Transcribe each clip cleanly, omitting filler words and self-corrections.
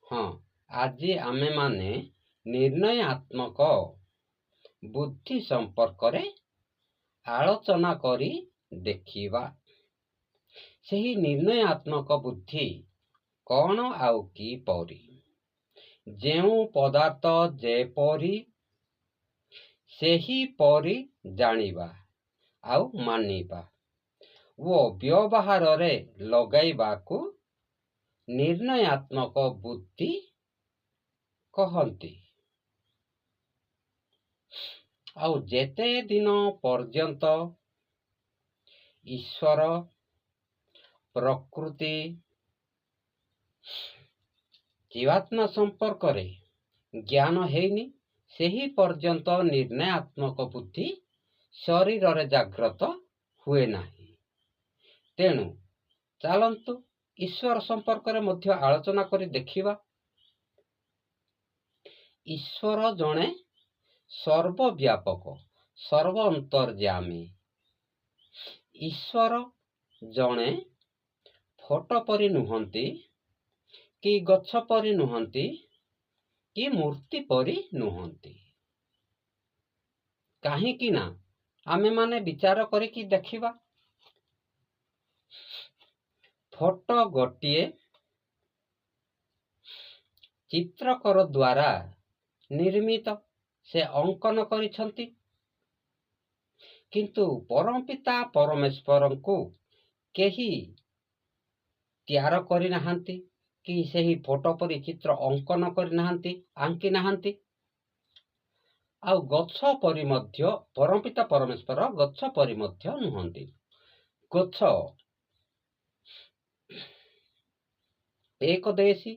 ହଁ, ଆଜି ଆମେମାନେ ନିର୍ଣ୍ଣୟାତ୍ମକ ବୁଦ୍ଧି ସମ୍ପର୍କରେ ଆଲୋଚନା କରି ଦେଖିବା, ସେହି ନିର୍ଣ୍ଣୟାତ୍ମକ ବୁଦ୍ଧି କ'ଣ ଆଉ କିପରି। ଯେଉଁ ପଦାର୍ଥ ଯେପରି ସେହିପରି ଜାଣିବା ଆଉ ମାନିବା ଓ ବ୍ୟବହାରରେ ଲଗାଇବାକୁ ନିର୍ଣ୍ଣୟାତ୍ମକ ବୁଦ୍ଧି କହନ୍ତି। ଆଉ ଯେତେ ଦିନ ପର୍ଯ୍ୟନ୍ତ ଈଶ୍ୱର, ପ୍ରକୃତି, ଜୀବାତ୍ମା ସମ୍ପର୍କରେ ଜ୍ଞାନ ହେଇନି, ସେହି ପର୍ଯ୍ୟନ୍ତ ନିର୍ଣ୍ଣୟାତ୍ମକ ବୁଦ୍ଧି ଶରୀରରେ ଜାଗ୍ରତ ହୁଏ ନାହିଁ। ତେଣୁ ଚାଲନ୍ତୁ, ଈଶ୍ୱର ସମ୍ପର୍କରେ ମଧ୍ୟ ଆଲୋଚନା କରି ଦେଖିବା। ଈଶ୍ୱର ଜଣେ ସର୍ବବ୍ୟାପକ, ସର୍ବ ଅନ୍ତର୍ଯ୍ୟାମୀ। ଈଶ୍ୱର ଜଣେ ଫଟୋ ପରି ନୁହନ୍ତି କି ଗଛ ପରି ନୁହନ୍ତି କି ମୂର୍ତ୍ତି ପରି ନୁହନ୍ତି। କାହିଁକି ନା ଆମେମାନେ ବିଚାର କରିକି ଦେଖିବା, ଫଟୋ ଗୋଟିଏ ଚିତ୍ରକର ଦ୍ୱାରା ନିର୍ମିତ, ସେ ଅଙ୍କନ କରିଛନ୍ତି। କିନ୍ତୁ ପରମପିତା ପରମେଶ୍ୱରଙ୍କୁ କେହି ତିଆର କରିନାହାନ୍ତି କି ସେହି ଫଟୋ ପରି ଚିତ୍ର ଅଙ୍କନ କରିନାହାନ୍ତି, ଆଙ୍କି ନାହାନ୍ତି। ଆଉ ଗଛ ପରି ମଧ୍ୟ ପରମପିତା ପରମେଶ୍ୱର ଗଛ ପରି ମଧ୍ୟ ନୁହନ୍ତି। ଗଛ ଏକଦେଶୀ,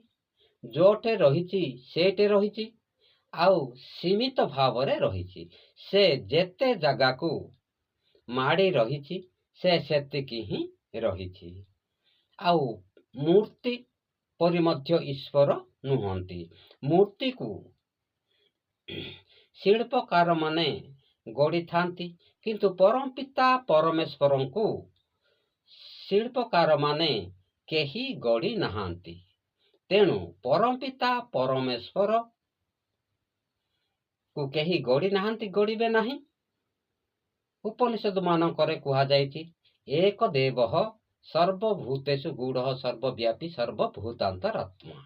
ଯୋଉଠି ରହିଛି ସେଇଠି ରହିଛି ଆଉ ସୀମିତ ଭାବରେ ରହିଛି। ସେ ଯେତେ ଜାଗାକୁ ମାଡ଼ି ରହିଛି, ସେ ସେତିକି ହିଁ ରହିଛି। ଆଉ ମୂର୍ତ୍ତି ପରି ମଧ୍ୟ ଈଶ୍ୱର ନୁହନ୍ତି। ମୂର୍ତ୍ତିକୁ ଶିଳ୍ପକାରମାନେ ଗଢ଼ିଥାନ୍ତି, କିନ୍ତୁ ପରମପିତା ପରମେଶ୍ୱରଙ୍କୁ ଶିଳ୍ପକାରମାନେ କେହି ଗଢ଼ି ନାହାନ୍ତି। ତେଣୁ ପରମପିତା ପରମେଶ୍ୱର କୁ କେହି ଗଢ଼ି ନାହାନ୍ତି, ଗଢ଼ିବେ ନାହିଁ। ଉପନିଷଦ ମାନଙ୍କରେ କୁହାଯାଇଛି, ଏକ ଦେବ ସର୍ବଭୂତେଷୁ ଗୂଢ଼ ସର୍ବବ୍ୟାପୀ ସର୍ବଭୂତାନ୍ତରାତ୍ମା।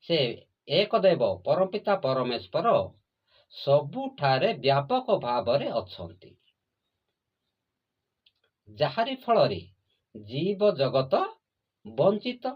ସେ ଏକଦେବ ପରମପିତା ପରମେଶ୍ୱର ସବୁଠାରେ ବ୍ୟାପକ ଭାବରେ ଅଛନ୍ତି, ଯାହାରି ଫଳରେ ଜୀବ ଜଗତ ବଞ୍ଚିତ।